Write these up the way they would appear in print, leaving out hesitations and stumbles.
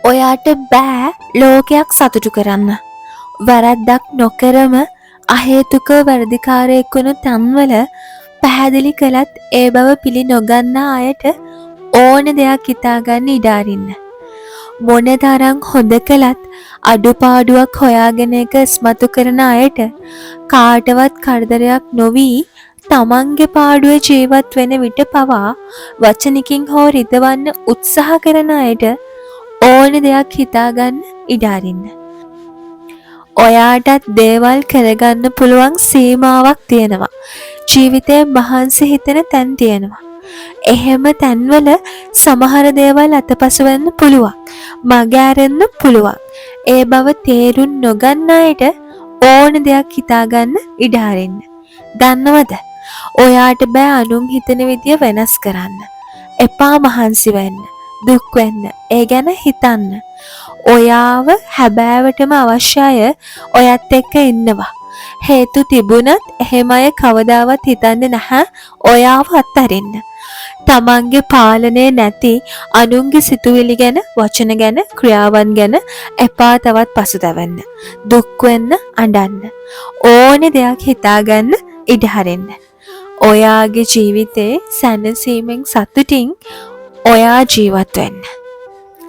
ඔයාට බෑ ලෝකයක් සතුටු කරන්න. වැරැද්දක් නොකරම අහේතුකව වැරදිකාරයෙක් වුණු තැන්වල පැහැදිලි කළත් ඒ බව පිළි නොගන්නා අයට ඕන දෙයක් හිතාගන්න ඉඩ අරින්න. මොන තරම් හොඳ කළත් අඩුපාඩුවක් හොයාගෙන ඒක ඉස්මතු කරන අයට කාටවත් කරදරයක් නොවී තමන්ගේ පාඩුවේ ජීවත් වෙන විට පවා වචනකින් හෝ රිදවන්න උත්සාහ කරන අයට ඕන දෙයක් හිතාගන්න ඉඩ අරින්න. ඔයාටත් දේවල් කරගන්න පුළුවන් සීමාවක් තියෙනවා. ජීවිතේ මහන්සි හිතෙන තැන් තියෙනවා. එහෙම තැන්වල සමහර දේවල් අතපසු වෙන්න පුළුවන්. මග ඇරෙන්න පුළුවන්. ඒ බව තේරුම් නොගන්න අයට ඕන දෙයක් හිතාගන්න ඉඩ අරින්න. දන්නවද? ඔයාට බෑ අනුන් හිතන විදිය වෙනස් කරන්න. එපා මහන්සි වෙන්න. දුක් වෙන්න. ඒ ගැන හිතන්න. ඔයාව හැබෑවටම අවශ්‍ය අය ඔයත් එක්ක ඉන්නවා. හේතු තිබුණත් එහෙම අය කවදාවත් හිතන්නේ නැහැ ඔයාව අත්හරින්න. තමන්ගේ පාලනය නැති අනුන්ගේ සිතුවිලි ගැන, වචන ගැන, ක්‍රියාවන් ගැන එපා තවත් පසුතැවෙන්න. දුක් වෙන්න, අඬන්න. ඕනේ දෙයක් හිතාගන්න ඉඩ හරින්න. ඔයාගේ ජීවිතේ සැනසීමෙන් සතුටින් ඔයා ජීවත් වෙන්න.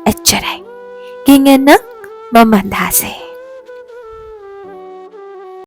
එච්චරයි. ගිහින් එන්නම් මම මන්දාසේ.